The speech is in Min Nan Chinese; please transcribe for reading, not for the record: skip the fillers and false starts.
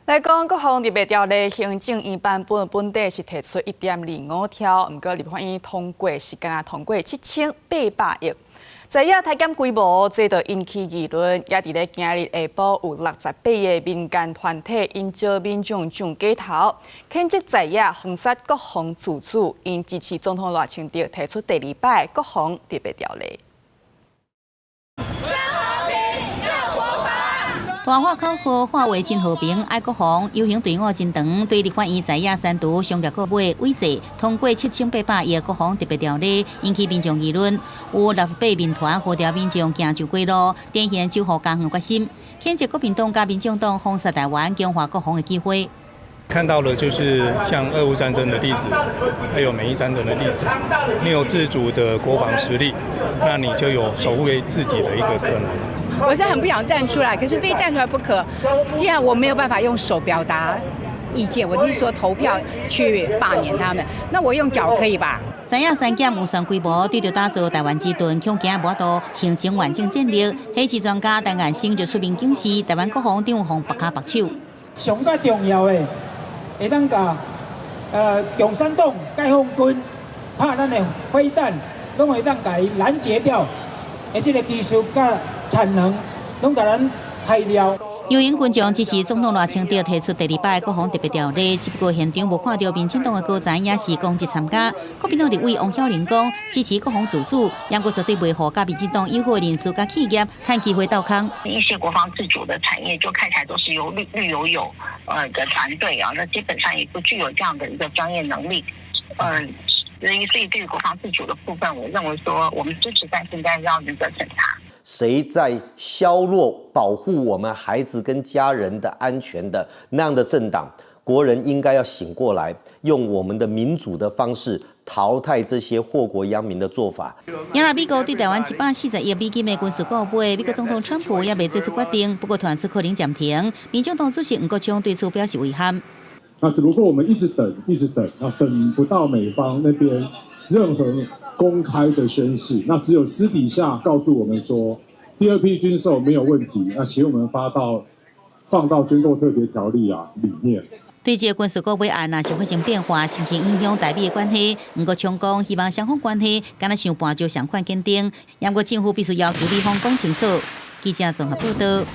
來講國防特別條例行政院版本本底是提出1.25兆，毋過立法院通過是干焦通過7800億。在野削減規模，這就引起議論。也佇咧今日下晡有68個民間團體𪜶召民眾上街頭，譴責在野封殺國防自主，𪜶支持總統賴清德提出第二擺國防特別條例。真和平，要國防。大喊口號，喊話真和平，愛國防。遊行隊伍真長，對立法院在野刪除商業購買違制通過7800億國防特別條例，引起民眾議論。有68民團號召民眾行上街路，展現守護家園決心，譴責國民黨佮民進黨封殺台灣、強化國防的機會。看到的就是像俄烏戰爭的例子，還有美伊戰爭的例子。你有自主的國防實力，那你就有守衛自己的一個可能。我是很不想站出來，可是非站出來不可。既然我沒有辦法用手表達意見，我就是說投票去罷免他們，那我用腳可以吧？在野刪減預算規模，對著打造台灣之盾，恐驚無法度形成完整戰力。軍事專家陳彦生就出面警示，台灣國防定予縛跤縛手。上較重要的，會當共共產黨、解放軍拍咱的飛彈，攏會當共伊攔截掉。的這个技術佮產能，攏共咱排掉。遊行群眾支持總統賴清德提出第二擺國防特別條例，只不過現場無看著民進黨的高層也是公職參加。國民黨立委王曉玲講支持國防自主，毋過絕對袂予佮民進黨友好人士佮企業趁機會鬥空。一些國防自主的產業，就看起來都是由綠綠油油的團隊啊，那基本上也不具有這樣的一個專業能力，所以對於國防自主的部分，我認為說我們支持，但是應該要嚴格審查。誰在削弱保護我們孩子跟家人的安全的那樣的政黨，國人應該要醒過來，用我們的民主的方式淘汰這些禍國殃民的做法。也若美國對台灣140億美金的軍事購買，美國總統川普也未做出決定，不過傳出可能暫停。民進黨主席黃國昌對此表示遺憾。那只不過我們一直等，一直等，那等不到美方那邊任何公開的宣示，那只有私底下告訴我們說，第二批軍售沒有問題，那請我們發到放到軍購特別條例啊裡面。對這個軍事購買案若是發生變化，是毋是影響台美的關係？黃國昌講，希望雙方關係敢若像絆石仝款堅定，毋過政府必須要求美方講清楚。記者綜合報道。